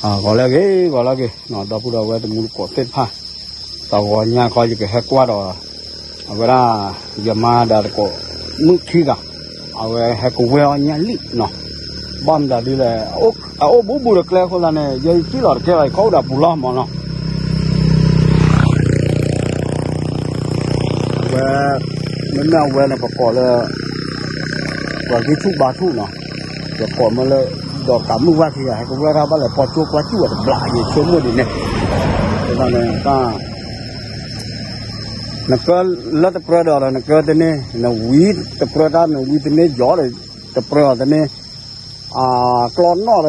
ဂီၤလၢအဂ့ၤ ဂီၤလၢအဂ့ၤ, ဒီပုၢ်ဒီဝဲၢ်တံၤသကိးသ့ၣ်တဖၣ်, တဂီၤညါခီယကဟဲကွၢ်ဒီး အဝဲဒၣ် ယမါဒီးသကိးမုၣ်ခံဂၤ, အဝဲဟဲကဝဲၢ်အီၣ်ညၣ်လံၣ်နီၤ, ဘၣ်မတၤဒ်လဲၣ်, အအိၣ်ဘူးဘူးဒီးကျဲအဃိသတးန့ၣ် ယဲယထံၣ်လီၤတကဲဘၣ် ယခီအိၣ်ဒီးပူၤလီၤမးနီၤ. အဝဲ မ့မ့ၢ်အဝဲန့ၣ် ပကိးလၢ ပှၤဂံၢ်ဆူၣ်ဘါဆူၣ်နီၤ, ပကိးမ့ၢ်လၢ ဒီးကးမုၢ်ဝၣ်ခံဂၤ ဟဲကဝဲၢ်တၢ်ဘၣ်လဲၤပီၢ်ကၠိကွၢ်စူၣ်ဝဲတဘျး ယဆိကမိၣ်ဒ်န့ၣ်, အဃိသတးန့ၣ် နကၢလၢတပြၢဒီး နကၢတန့ၢ်, နဝံတပြၢတၢ် နဝံတန့ၢ်ယီၤဒီး တပြၢအီၤတန့ၢ်, ကျီနီၣ်ဒီး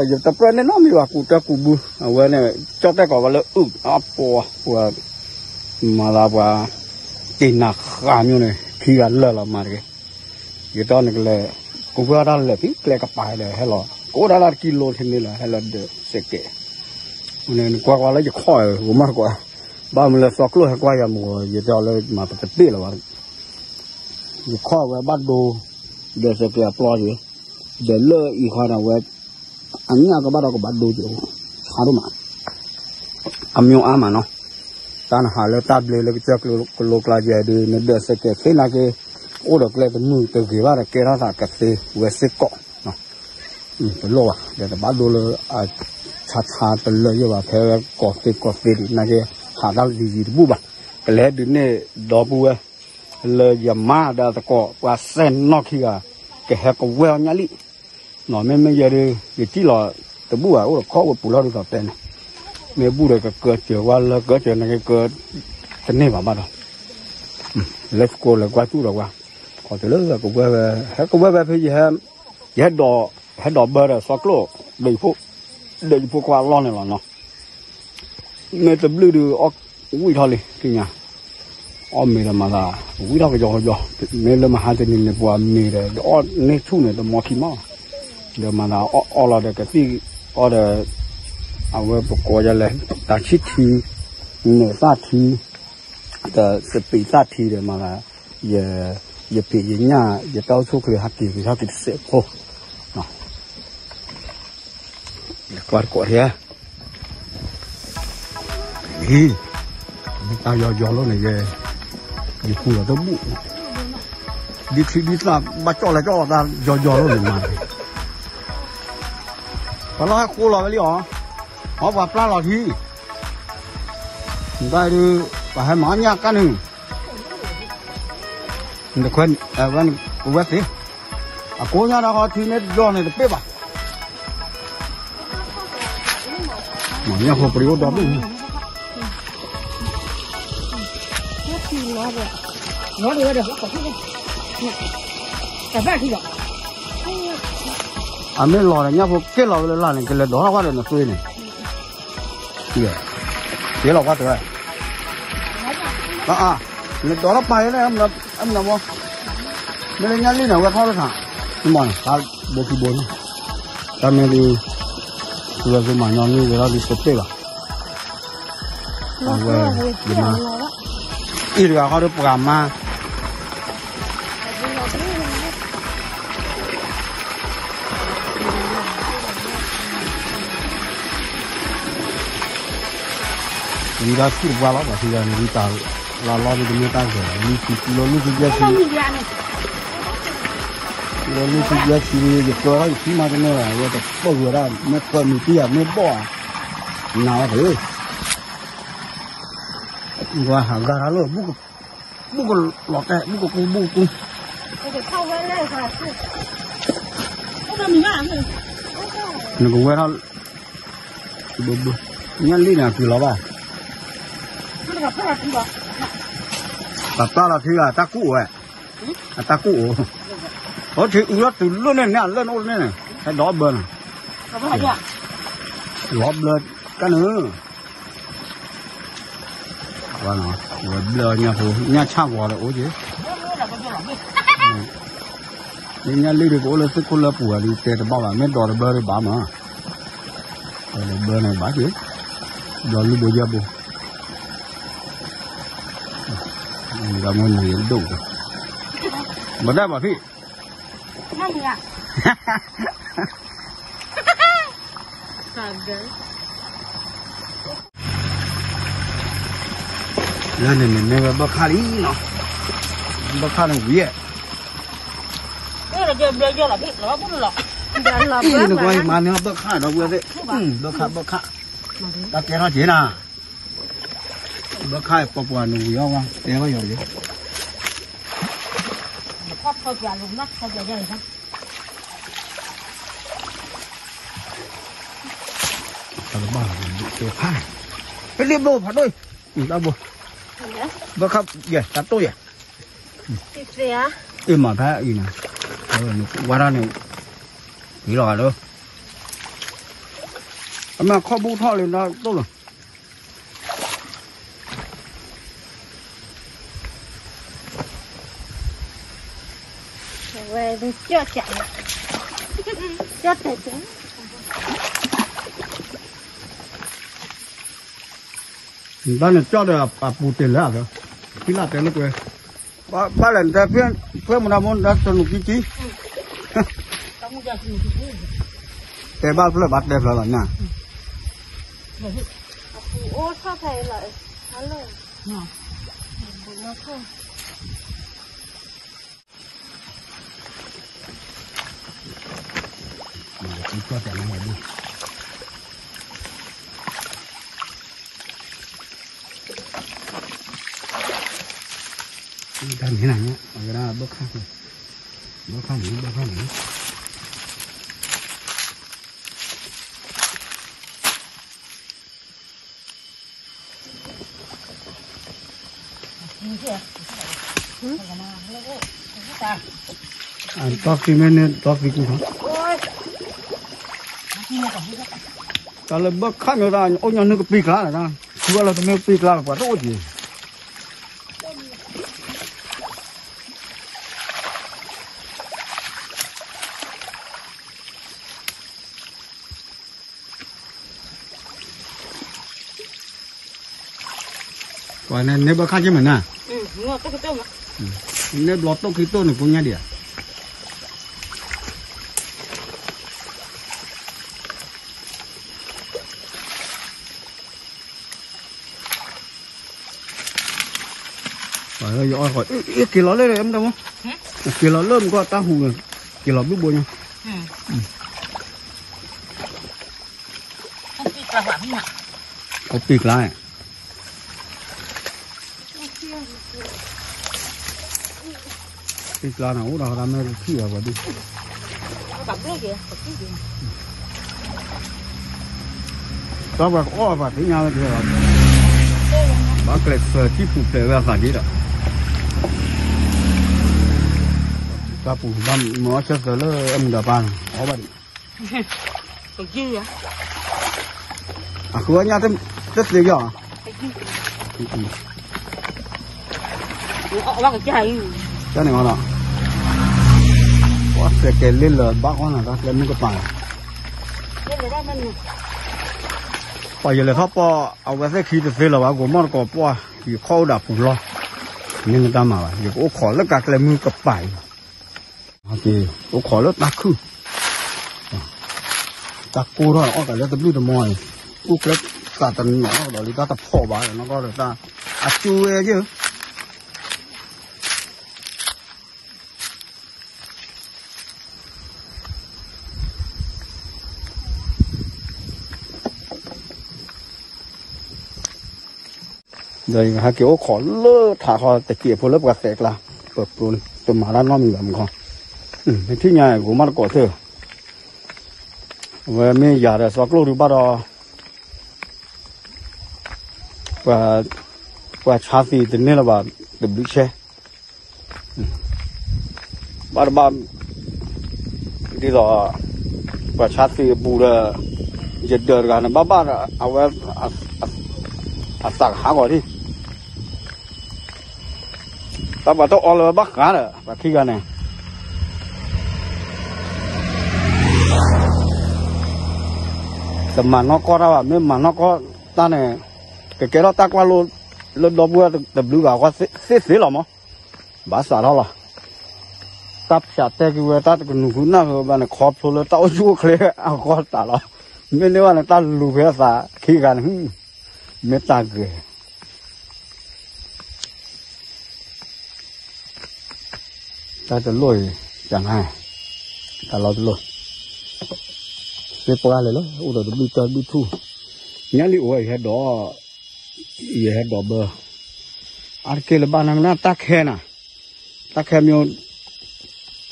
ယတပြၢန့ၢ်နီတမံၤဘၣ် ကူၣ်တၢကူၣ်ဘု, အဝဲန့ၣ် ကၠီၣ်တဲၣ်ကိးဝဲလၢအုၣ်အပှၤ, ပှၤ မၤသးပှၤ တ့ၢ်နၤဃာ်မ့ၢ်န့ၣ် ခံဂၤလၢာ်လီၤမၤတဂ့ၤ, ယတီနကလဲၤ ကဝဲၢ်တၢ်လၢာ်ဖံကျဲကပၤဒီး ဟဲလီၤ ကအိၣ်ဒၣ်တၢ်တကံလိထဲန့ၣ်လီၤ ဟဲလီၤဒၢးစဲးကဲး, နကွၢ်ကွၢ်လၢယခီၣ်ဧၢ ဂိၤမးတကွၢ်, ဘၣ်မနုၤလၢသီကျိၣ်ဟဲကွၢ်ယၤမုၢ်ဂီၤ ယတဲအီၤလၢမၤပကတ့ၢ်လၢၤဘၣ်, ယခီၣ်ဝဲဘၣ်ဒိ ဒၢးစဲးကဲးအပျီက့ၤ, ဒီးလၢအံၤဃီန့ၣ်ဝဲ အညၣ်ကဘၣ်ဒီးကဘၣ်ဒိက့ၤ, ဆါဒိၣ်မး, အမျိုးအါမးနီၤ, တၢ်နဟးလၢတၢ်ဘျ့လၢကစၢၢ်ကလိကျါယဲဒုး နဒၢးစဲးကဲးသ့နာ်က့, အိၣ်ဒီးကျဲတမုာ်တဂ့ၤဘၣ်ဒီး ကဲထီၣ်သးကသ့ဝဲစ့ၢ်ကီး, တလိၣ်ဘၣ် ဒီးတဘၣ်ဒိလၢ ဆါဆါတလၢာ်ယဲၢ်ဘၣ် ဖဲဝဲကီၢ်သ့ကီၢ်သ့ဒံးနာ်က့, ဟးတၢ်လၢယံၤယံၤတဘူၣ်ဘၣ်, ကလဲၤဒုးန့ၢ်ဒီပုၢ်ဝဲၢ် လၢယမါဒီးသကိး ပှၤစဲနီၣ်ခံဂၤ ကဟဲကဝဲၢ်အီၣ်ညၣ်လံၣ်, နီၤ မ့မ့ၢ်ယဲဒုး ယစံၣ်လီၤတဘူၣ်ဘၣ် အိၣ်ဒီးခီၣ်ဝဲပူၤလီၤဒ်သိးတဲန့ၣ်, မ့ၢ်ဘူၣ်ဒီးကကၢစၢၤဝဲလၢကၢစၢၤနာ်က့ ကၢတန့ၢ်ဘၣ်ဘၣ်ဒီး, လဲၤသကိးလဲၤကွၢ်စူၣ်ဒီးကွၢ်, ခီၣ်တုၤလၢကဝဲၢ်ဝဲ ဟဲကဝဲၢ်ဝဲဖဲယဟဲ, ယဟဲဒိး ဟဲဒိးဘၢဒီးသီကျိၣ် ဒီးယဖိ, ဒီးယဖိခွါအလီၢ်န့ၣ်လီၤနီၤ. မ့ၢ်တဘျုးဒုး အီၣ်ဝံၣ်ထီၣ်လံ သ့ၣ်ညါ, အီၣ်မ့ၤဒီးမၤသး ဝံၣ်ထီၣ်ကယီကယီ, မ့ၢ်လၢမဟါတနံၤန့ၣ် ပှၤမ့ၤဒီး အီၣ်န့ၢ်ဆူၣ်န့ၣ် တမီခံမီၢ်, ဒီးမၤသးအီၣ်လီၤဒီးကသံၣ်အီၣ်ဒီး, အဝဲပကိးယၤလဲၣ် တၢ်ဆံၣ်ထံ, နသၣ်ထံ, ဒီးစပံးသၣ်ထံဒီးမၤသး, ယဖံးယညၣ် ယတၢ်အိၣ်ဆူၣ်အိၣ်ချ့ဟးက့ၤက့ၤထီၣ်က့ၤတစဲးဖိ ကွၢ်တကိးထံဧါ, အံၤ, တၢ်ယီယီလိာ်န့ၣ် ယပူၤလီၤတဘူၣ်, ဒ်ထံဒ်သၣ်ဘၣ်ကၠီၣ်လဲၣ်ကၠီၣ်လီၤတၢ်ယီယီလိာ်န့ၣ်မး, ပှၤလီၤဟဲဃိလီၤဝဲလံအီၤ, အီပှၤပျၢ်လီၤထံ, ဘၣ်ဒုး, ပှၤဟဲမၤအီၣ်ညၣ်ကါန့ၣ် နတခွဲ, ဝဲသ့, အကိးညါဒီးဟီထံန့ၣ်ယီန့ၣ်တပ့ၢ်ဘၣ်, မ့ၢ်ညၣ်ဖိပရံးအိၣ်ဒီဒူၣ်, အမ့ၢ်လီၤဒီးညၣ်ဖိက့ၢ်လီၤဝဲလၢလာ်န့ၣ် ကလဲၤဒိးထီၣ်ကွၢ်ဒီးနသွ့န့ၣ် က့ၤလီၤကွၢ်တၢ်, အါ, နဒိးထီၣ်ပာ်လၢန့ၣ်, အမနမီ, မ့ၢ်လၢညၣ်လံၣ်န့ၣ် ဝဲထီၣ်လၢထး, မ့ၢ်မီၢ်န့ၣ် တၢ်ဘိခံဘိန့ၣ်, တၢ်မ့ၢ်ဒုး, သုဝဲသုမၤညီနုၢ်ဂ့ၤထီၣ်ဒုးတပ့ၢ်ဘၣ်, အဝဲ, ယမါ, အံၤတဂၤဃီဒီးပှၤမါ ဝံၤဒီးဆူၣ်တပှၢ်လီၤ ပှၤထံဂၤန့ၣ် ဝံၤတၢ်လၢလီၢ်ဒ်တမ့ၢ်တၢ်ဂဲၤ လီၤ, လီၤလံကယဲၢ်ဆံ, လီၤလံကယဲၢ်ဆံ, ယကၢထီၣ်ယထံမးတန့ၢ်ဘၣ် ဝဲတပၢၢ်ဝံၤဒၣ် မ့ၢ်ပၢၢ်မံၤတံၢ်ဧါ မ့ၢ်ဘီၣ်ဧါ, နၤဝဲတ့ၢ် ပှၤဟးဂၤတၢ်လၢ ဘူၣ်ကလီၤတဲာ် ဘူၣ်ကကူ ဘူၣ်ကကူ, နကဝဲထီၣ်, ညၣ်လံၣ်န့ၣ် အက့ၤလီၤဘၣ်, ပာ်ပာ်လီၤထံဂၤ တၢ်ကူၣ်အိၣ်ဝဲ, အတၢ်ကူၣ်အိၣ်, အိၣ်ထံအူလီၤတုၤလၢန့ၣ်န့ၣ် အလၢနအိၣ်န့ၣ်န့ၣ် ဟဲဒီးဘၢန့ၣ်, လီၤဘျၢကန့ၣ် ဝဲဘျၢညၣ်ဖိ ညၣ်ဆၣ်ဂီၤဒီးအိၣ်က့ၤ, မ့ၢ်ညၣ်လံၣ်ဒုး ကအိၣ်လၢသ့ၣ်ခိၣ်လၢပူၤဂၤဒုး တဲတဘၣ်ဘၣ် မ့ၢ်ဒိးတဘၢဒုးဘၣ်မး, ဒိးတဘၢန့ၣ်ဘၣ်က့ၤ, ဒီးလုၢ်ဘိယဲၢ်ဘိ, ဒီးမ့ၢ်နံၤဒိၣ်, ဘၣ်ဒၣ်ဘၣ်ဖံး တၢ်ဒၢး, လၢန့ၣ်န့ၣ် မ့ၢ်ဝဲဘၢၣ်ခၣ်လံနီၤ, ဘၢၣ်ခၣ်န့ၣ်ဝံၤ, အံၤနကွၢ် ယမၤန့ၢ်ဘၢၣ်ခၣ်ဒီး ဝဲသ့ၣ်, ဘၢၣ်ခၣ် ဘၢၣ်ခၣ်, တၢ်ကဲထီၣ်က့ၤနၤ, ဘၢၣ်ခၣ်ပှၤပှၤနဝံၤအီၤဝဲ တဲဘၣ်ယီၤလံ တၢ်တဘၣ်တဲဖး, ပလံဘိဖးဒိၣ်, တၢ်ဘိ, ဘၢၣ်ခၣ်ယဲ တၢ်တိၢ်ယဲ, အ့ၣ်မၤဖဲအံၤန့ၣ်, ဝါထီၣ်န့ၣ်, ဝံၤလီၤဂၤလၢ, အမ့ၢ်ခီၣ်ဘူၣ်ထီၣ်လံ တၢ်တိၢ်လီၤ ဝဲဒုးကၠီၣ်ကၠး, ကၠီၣ်တဲာ်တဲာ်, ဘၣ်န့ၣ်ကၠီၣ်ဒီးအပူၤတ့ၢ်လၢအသး, ခံလၢတဲလၢကွဲ, ဘၣ်လဲၣ်နတဲ, ဖဲမနၤမနၤတနူၤကံကံ, တဲဘၣ်ဖျၢၣ် ဘၣ်တဲဖျၢၣ်လီၤညါ အိၣ်ထီၣ်ဖဲအံၤလီၤ, ဟါလၢ, တၢ်န့ၣ်နၤ, အဝဲဒၣ်ဘၣ်ခါ, ဘၣ်ခါန့ၣ် ဘၣ်ခါန့ၣ် အတီၢ်သံမ့ၢ်န့ၣ် တီၢ်သံကူၣ်ထီၣ်, တၢ်လၢဘၣ်ခါမ့ၢ်ဒၣ် အိၣ်ညီနုၢ်ကပံာ်ကျါလီၤ, ထူဘၣ်လၢတမ့ၢ်ကပံာ်ကျါလီၤ ပှၤတအိၣ်က့ၤ ပှၤန့ၣ် န့ၢ်ဘၣ်ခါက့ၤမးနၤ, န့ၢ်ဘျီတိၢ်ခံတိၢ်န့ၣ် ကိညါဒံးဧါ, ပှၤလၢယအီၣ်ဃီ က့ၤလီၤလၢမတမ့ၢ်, က့ၤလီၤလၢမကီၢ်တၢ်ဟူးန့ၣ်, က့ၤလီၤဘျုးဘိညါ, အပံာ်ကျါ, ပံာ်ကျါန့ၣ် အိၣ်ဒီးဒၣ်မ့ၢ်ထံၣ်အီၤပှၤဒ်, တၢ်ပှၤကအီၣ်ပှၤသ့ၣ်ညါဝဲကဲလီၤ, ဘၣ်ကျဲးစၢးထံၣ်ပူၤဖျဲးဝဲအသးဒ်ဒီး, တၢ်ပူၤဘၣ်မၤအီၣ်ဆၢသၢလၢအမုၢ်ဒီးပၢ်န့ၣ် အီၣ်ဘၣ်ဒံး အဃုအညၣ်တသ့ဘၣ်, တၢ်န့ၣ်လီၤ, ပှၤစဲးကဲၤလ့လၢဘၣ်ဃီနၤ တၢ်ကျဲမုၢ်ကပၤ, ပှၤယလဲၤထီၣ်ပီၢ် အဝဲသ့ၣ်ခံတသ့လၢၤဘၣ် ကိးမီၢ်တကိးပှၢ် ယခီၣ်အိၣ်ဒၣ်ပူၤလီၢ်, မ့ၢ်မတၤမၤဘၣ် ယကအိၣ်ခိးလၢကါကျဲမုၢ်ကပၤအံၤလီၤ. အိၣ်ခိးလၢတၢ်ခုၣ်, တၢ်ကိၢ်ထီၣ်အီၣ်ကးလၢတဘျုးတမီၢ်အံၤ, အိၣ်ကျဲသးတနီၤဒီးလံတၢ်တဖီၣ်ဘၣ်နီၢ်ကီၢ်ဒီးတၢ်, အကၠိဝဲယဲၢ် ဒီးယကဟဲက့ၤအိၣ်ခိးလၢထးခီတစဲးဖိလၢပှၤသဲးကျါ, ပကျိန့ၣ် တမၤတၢ်နီတမံၤဘၣ်မခီ, မ့ၢ်ထံၣ်ညါကိးမီၢ်တကိးသ့ၣ်, အဝဲမ့ၢ်ယၤဒီးစီၤကျိၣ်ဒုးဘၣ်ဒီး ပှၤဆါသံးတန့ၢ်လၢၤဘၣ် တဘျုးဆဲး ဘၣ်တဘၣ်, ဒ်သိး ပှၤဆါသံးအပူၤဒီး ယဒၢးတဂၤန့ၣ် ဘၣ်ဘၣ်ဒီး အဝဲ အသးကဟးဂီၤဒံး, တၢ်ပှၤတအီလၢၤဘၣ်ဃးဒီး ပှၤခံဂၤန့ၣ် တမၤနီၢ်ကီၢ်တၢ်ဘၣ်, မ့ၢ်မၤနီၢ်ကီၢ်တၢ်န့ၣ် ကကဲထီၣ်တၢ်ကွၢ်လိလၢဒီပုၢ်ဝဲၢ်တဘျုးဂၤဃီသ့သ့လီၤမး, ဘၣ်ဆၣ်ထီၣ်လီၤ. တၢ်ဖၠးတဲက့ၤဝဲတၢ်တကနူၤဃုနၢ်ဃုဘၣ်န့ၣ် ခီဖျိလၢတၢ်အိၣ်ဆူၣ်အိၣ်ချ့အဂီၢ်တၢ်လီၤ. မ့ၢ်န့ၢ်ဘၣ်န့ၣ် တၢ်လူၤဖဲအသးခံဂၤန့ၣ် မ့ၢ်တၢ်ဂ့ၤ တၢ်တလိၣ်အံၤ, ကနၤ, တၢ်လီၤတလိၣ်, သ့ၣ်ပှၢ်လဲၤလီၤ အိၣ်ဒီးတဘျုးတၢ်ဘျုးထူၣ်, ညၣ်လံၣ်အိၣ်ဝဲ ယဟဲဒိး, ယဟဲဒိးဘၢ, အါတက့ၢ်လၢဘၣ်နၤမနုၤတၢ်ခဲနၤ, တၢ်ခဲမ့ၢ်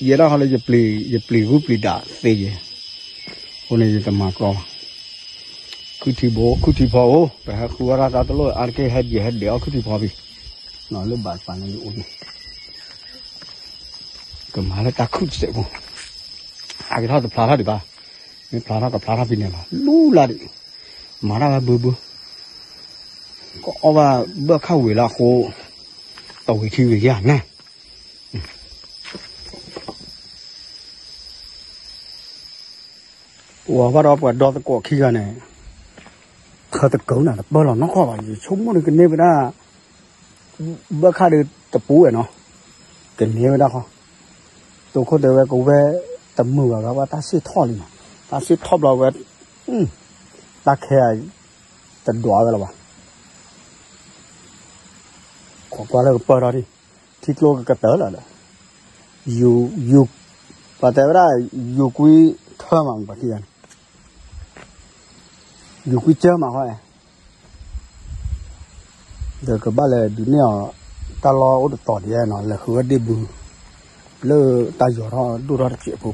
ယဲဒၣ်ဃီလၢ ယပျံၤဂုၢ်ပျံၤဒးသ့ယဲ, အဃိန့ၣ်ယတမၤကီဘၣ်, ခုၣ်ထံဘိ ခုၣ်ထံဖီဧိၤ ပဟဲဃုအီၣ်တၢ်တၢ်တလိၣ် အါတက့ၢ်ဟဲယဲဟဲဒဲးအီၣ်ခုၣ်ထံဖီဖံး, လၢဘၣ်ပာ်န့ၣ်ယအိၣ်န့ၣ် ကမၤလၢတၢ်ခုၣ်တစဲးဖိ, အကထီၣ်တဖျါထီၣ်ဒံးဘၣ်, မ့ၢ်ဖျါထီၣ်ကဖျါထီၣ်ဖံးန့ၣ်လီၤ လူလၢ်ဒံး, မၤတၢ်ဝဲဘုဘု, ကအီၣ်ဘၣ်ဘၢၣ်ခၣ်ဝံၤလၢအဃိ, တဝံၤထံဝံၤယၤန့ၣ် ပဝဲဘၣ်ဒီးပှၤဒီသကိးခံဂၤန့ၣ်, ခၢတကၢနၤတပၢၢ်လီၤနီၢ်ကီၢ်ဘၣ် ယဆိကမိၣ်န့ၣ်ကန့ၢ်ဝဲဒၣ်, ဘၢၣ်ခၣ်ဒီးတပူၤဝဲနီၤ, ကန့ၢ်ဝဲဒၣ်ဃီ, တိခိၣ်တဲဝဲကဝဲ, တမုာ်ဘၣ်ဘၣ်တၢ်စ့ၢ်ထီၣ်လံနီၤ တၢ်စ့ၢ်ထီၣ်ဘျီဝဲ, တၢ်ခဲ, တဒွးဝဲလီၤဘၣ် ခိးကွၢ်လၢကပၢၢ်ထီၣ်ဒံး, ထံကျိကကတၢၢ်လီၤဒီး, ယူၤ, ပှၤတဲဝဲဒၣ်, ယူၤကွံထၢမးပှၤခံဂၤန့ၣ်, ယူၤကွံစၢမးဃီ, ဒီးကဘၣ်လဲၤဒုးနဲၣ်အီၤ, တၢ်လီၢ်အိၣ်တတီၤဒံးနီၤ လဲၤဃုဝဲဒ့ၣ်ဘု, လၢတၢ်ယီၤထီၣ်ဒိၣ်ထီၣ်တစဲးဖိ,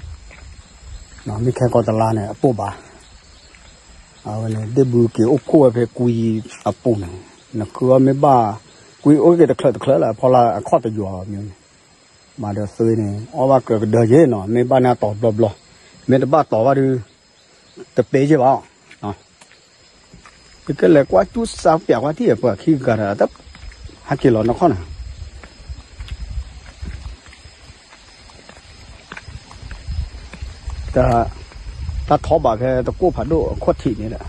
မ့ၢ်ခဲကီတလါန့ၣ် အပိၢ်ဘၣ် အဝဲန့ၣ် ဒ့ၣ်ဘုက့ၤအိၣ်ခိၣ်ဝဲဖဲကွံအပူၤန့ၣ်, နဃုအီၣ်မ့ၢ်ဘၣ်, ကွံအိၣ်က့ၤတချၢးတချၢးလၢအဖီလာ်အခီၣ်တယွၤမ့ၢ်န့ၣ်, မၤဒီးသွ့န့ၣ် အီၣ်ဘၣ်ကြၢးကဒၢက့ၤနီၤ မ့ၢ်ဘၣ်န့ၣ်အတီၤဘျီဘျီ, မ့ၢ်တဘၣ်တီၤဘၣ်ဒီး, တပဲက့ၤဘၣ်, ယကလဲၤကွၢ်စူၣ်စးပျးကွၢ်ထံၣ်ပှၤခံဂၤဒီး, ဟဲက့ၤလီၤနီၢ်ခီၣ်န့ၣ် တၢ်ထီၣ်ဘးဖဲတကိၣ်ဖးဒိၣ်အခီၣ်ထံးန့ၣ်ဒီး,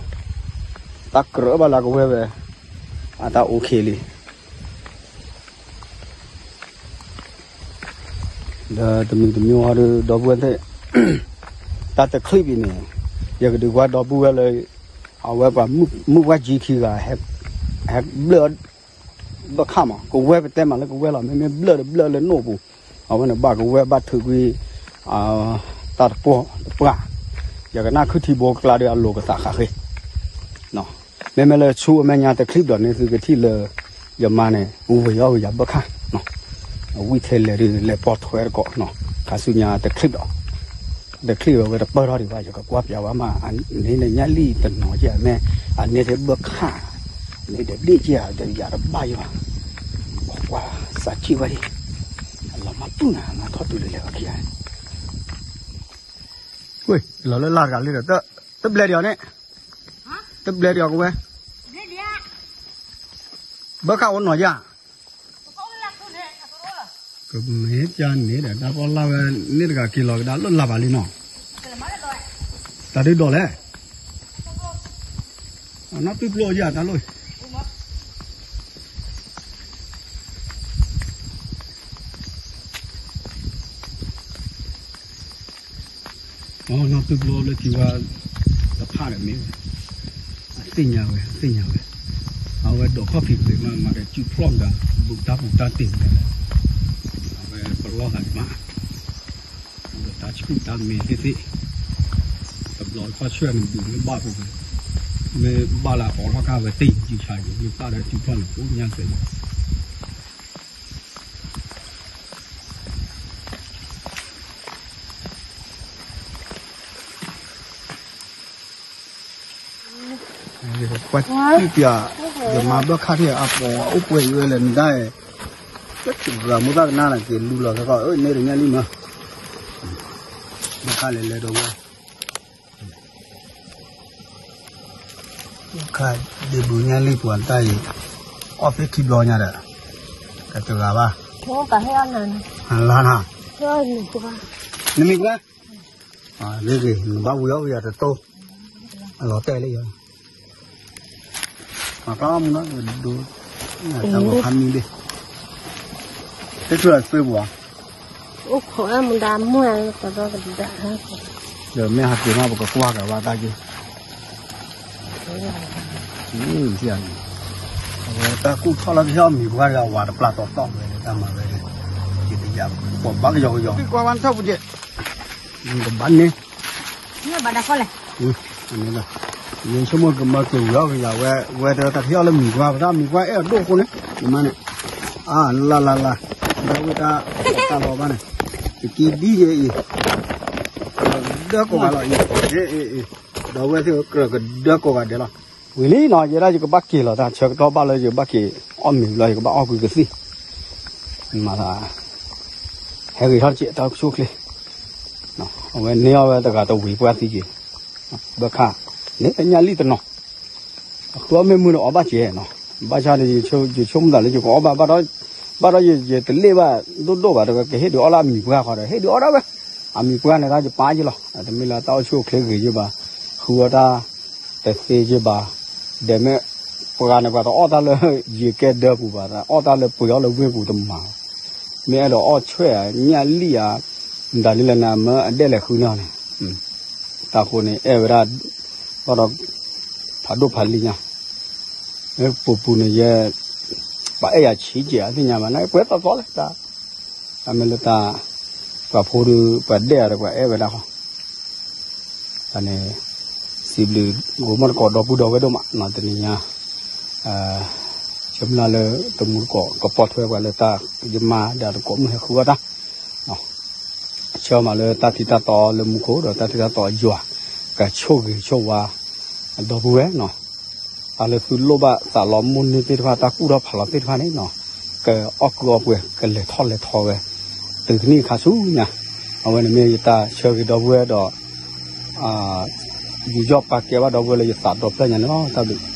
တၢ်ကြၢးဘၣ်လၢကဝဲဝဲ, အတၢ်အိၣ်ခ့လံ, ဒီးတမံၤတမံၤဟီဒီး ဒီပုၢ်ဝဲၢ်သ့ၣ်, တၢ်တချံးဘၣ်န့ၣ်, ယကဒုးကွၢ်ဒီပုၢ်ဝဲၢ်လၢ, အဝဲပှၤမုၢ်ဝဲၢ်ကံခံဂၤ, ဟဲဘျၢၣ် ဘၢၣ်ခၣ်မး ကဝဲပတဲမးလၢကဝဲလီၤ မ့မ့ၢ်ဘျၢၣ်ဒီးဘျၢၣ်လၢနိၣ်ပူၤ, အဝဲန့ၣ်ဘၣ်ကဝဲဘၣ်ထုးကွံာ်, တၢ်တပှၢ်တပှၢ်, ယကနၣ်ခုၣ်ထံဘိကျါဒီးအလိၤကသးဃးဃ့, မ့မ့ၢ်လၢဆူအမဲာ်ညါတချံးဘျီန့ၣ် သုကထံၣ်လၢ, ယမါန့ၣ် ဝ့ၤအီၣ်ဝဲယၤဘၢၣ်ခၣ်, အဝံၣ်ထဲလဲၤဒီးလဲၤပိာ်ထွဲတကိး, ခါဆူညါတချံးဘျီ တချံးဝဲတပၢၢ်ထီၣ်ဒံးဘၣ် ယကကွၢ်ပျးဝဲမး, န့ၣ်ညၣ်လံၣ်တနီၤကဲမ့ၢ်, အန့ၣ်ထဲဘၢၣ်ခၣ်, န့ၣ်တဒ့ၣ်ကဲဒီးယၤတဘၣ်ယၤ, ကွၢ်စးထံၣ်ဝဲဒံး, အလီၤမၢ်ပုၢ်နၤ မၤထီၣ်တုၤလၢလဲၤအခံဂၤ, ဝ့ၢ်လီၤလၢလၢ်တဂၤလံဒီး, တဘျဲးဒံးအီၤန့ၣ်, တဘျဲးဒံးအီၤကဝဲ, ဘၢၣ်ခၣ်အိၣ်နီၤယၤ ကမ့ၢ်ကန့ၣ်ဒီး တၢ်ပီၣ်လၢ်ဝဲန့ၣ်တဂၤက့ၤလီၤကဒါလၢလၢ်ဘၣ်လံနီၤ, တၢ်ဒုးဒိးလဲၣ်, နီၢ်ပုၢ်ပျိယၤတၢ်လိၣ် နီၢ်ပုၢ်ပျိလၢကံဝါတဖၣ်ဒီးမ့ၢ်ဝဲ, အသ့ၣ်ညါဝဲ အသ့ၣ်ညါဝဲ, အဝဲဒိးခီၣ်ဖံးတဂ့ၤမး မၤဒီးစုဖျီၣ်မတၤ ဘူးတၢ်ပူၤတၢ်တ့ၢ်မတၤ, အဝဲပလီၢ်သးဒံးမး, ဒီးတၢ်ဆူၣ်တၢ်မဲာ်သ့ၣ်သ့ၣ်, တဘျီတခီၣ်ဆူၣ်န့ၣ် ဘူးမ့ၢ်ဘၣ်ပူၤ, မ့ၢ်ဘၣ်လၢအအိးထီၣ်ခါဝဲသ့ၣ်ယူၤဆါယံၤ မ့ၢ်ဘၣ်ဒီးစုဖျီၣ်န့ၣ် အိၣ်ညါစဲး ကွၢ်စံၣ်ပၠး, ယမၤဘၢၣ်ခၣ်ထံၣ်အပီၤ အိၣ်ပှဲၤယံၤဝဲလဲၣ် နဒါ, ဂၤမူသၣ်ကနၣ်နက့ၤလူလီၤသကိး အၢ န့ၣ်တညၣ်လံမး, ဘၢၣ်ခၣ်လဲၤလဲၤဒီးဝဲ ခါဒ့ဘူးညါလံပှၤတၢ်အံၤ, အီၣ်သ့ခံဘျီညါဒီး, ကတဂၤဘၣ်, လါနၤ, နမံၤကွဲ, လ့ဂ့ၤ နဘၣ်ဝံၤအီၣ်ဝံၤအတတိ, အလီၤတဲာ်လၢယၤ, မၤကျါအီၣ်မူနီၤ, တၢ်ဂီၤခါမံဘ့ၣ်, တထူၣ်အသွေးပူၤ, အိၣ်ခိးအမူဒါမွဲၢ်, ဒီးမ့ၢ်ဟးက့ၤမး ပကကွၢ်ကၤဘၣ်တၢ်က့ၤ, အဝဲတၢ်ကူၣ်ထီၣ်လၢကဟဲအီၣ်မံၤပှၢ်ဒီး အဝၤတပျၢ်တီတီဝဲဒီး တၢ်မၤဝဲဒီး, ယတ ပှၤဘၣ်ကယီကယီ, ကဘၣ်န့ၣ်, ယဆိကမိၣ်ကမၤက့ၤဝံၤအီၣ်ကယၤဝဲ, ဝဲတၢ်ထံၣ်အီၣ်လၢမံၤပှၢ်ပသၣ်, မံၤပှၢ်အဲၣ်အဒိၣ်အဃိန့ၣ်, ယမါန့ၣ်, အါ လၢ်လၢ်လၢ်, ဒီးဝဲတၢ်တၢ်လီၤဘၣ်န့ၣ်, ယကံဒ်ယဲအံၤ, ကဒၢကိးဂၤလီၤအံၤ, ဒီးဝဲသ့ၣ်ကြၢးကဒၢကိးဂၤဒဲးလီၤ. ဝံၤလံနီၤ, ယဲဒၣ်ယကဘၣ်က့ၤလီၤ, တၢ်ဆၢကတီၢ်ဘၣ်လၢယကဘၣ်က့ၤအီၣ်မ့ၤလီၤ, ယကဘၣ်အီၣ်ကွံာ်ကသံၣ်, မၤသး, ဟဲဂ့ၤထီၣ်တက့ၢ် တၢ်အိၣ်ဆူၣ်အိၣ်ချ့, အဝဲန့ၢ်အီၣ်ဝဲတဂၤတဝံၤပှၢ်သံက့ၤ, ဘၣ်ခါ, န့ၣ်ညၣ်လံၣ်တနီၤ, အဃုအီၣ်မ့ၢ်မုၢ်ဒီးအီၣ်ဘၣ်ကဲနီၤ, ဘၣ်ဆၣ်န့ၣ် ယဆိကမိၣ်သးလၢယကအီၣ်ဘၣ်, ဘၣ်ဒီးယတလ့ၣ်ဘၣ်ဒိၣ်ဒိၣ်ဘၣ်, တကဟ့ၣ်ဒုးအီၣ်လၢအမံၤပှၢ်ဃီဒီး ဟ့ၣ်ဒုးအီၣ်ဒၣ်ဝဲ, အမံၤပှၢ်န့ၣ်တၢ်ယပာ်က့ၤလီၤ, တမ့ၢ်လၢတၢ်အိၣ်ဆူၣ်အိၣ်ချ့ဂ့ၤယဘၣ်, ဃုအီၣ်တၢ်တသ့ယဘၣ်, ဒီးမ့ၢ်ပှၤန့ၣ် ပှၤတအီၣ်တၢ်လၢယကဲဒၢပူၤဘၣ်, အီၣ်တၢ်လၢပှ့ၤအီၣ်လၢဝ့ၢ်ပူၤတမၤ, မ့ၢ်အဲၣ်ဒိးအီၣ်ဆွဲၣ်ဧါ, ညၣ်လံၣ်ဧါ, မတၤဒ်လဲၣ်န့ၣ် မၢအဒဲလဲၤဃုန့ၢ်အီၤန့ၣ်, တၢ်ဃိန့ၣ် အဲၣ်ဝဲဒၣ်, ဘၣ်ဒီး, ဖးဒိၣ်ဖးလံၤညါ, ပူၤပူၤန့ၣ်ယဲ, ပှၤအဲၣ်ယၤဆံးကဲးအသ့ၣ်ညါဘၣ်န့ၣ် ပှဲၤသီသီလဲၣ်, တၢ်မ့ၢ်လၢတၢ်, ပှၤဖိဒီး ပှၤဒဲၣ်အီၤဒီးပှၤအဲၣ်ဝဲဒၣ်ဃီ, န့ၣ်, စံးဘျုး, ဂိၤမီၣ်တကိးဒီပုၢ်ဒီဝဲၢ်ဒိၣ်မးနီၤ, တနံၤညါ, ဆၢမုၢ်လၢ်လၢတမူတကိး ကပီၤထွဲပှၤလၢတၢ်, ယမါဒီးတကိးမုၢ်ဟဲဃုအီၣ်တၢ် ဆၢမၤလၢတၢ်ထံတၢ်တီလၢမူခိၣ် ဒီးတၢ်ထံတၢ်တီယွၤ, ကဆိၣ်ဂ့ၤဆိၣ်ဝါ, ဒီပုၢ်ဝဲၢ်နီၤ, တၢ်လၢသုလိၣ်ဘၣ်သးလီမိၢ်န့ၢ်သ့ၣ်တဖၣ် တၢ်ကူၣ်ထီၣ်ဖးလီၤသ့ၣ်တဖၣ်န့ၣ်နီၤ, ကအီၣ်ကုၢ်အီပှဲၤ ကလဲၤထီၣ်လဲၤထီဝဲ, တုၤကနံၣ်ခါဆူညါ, အဝဲန့ၣ်မ့ၢ်ယတၢ်ဆၢဂ့ၤဒီပုၢ်ဝဲၢ်ဒီး, ယူးယီၣ်ပာ်ကဲဘၣ်ဒီပုၢ်ဝဲၢ်လၢယသးဒီဖျၢၣ်ညါန့ၣ်လီၤ, တၢ်ဘျုး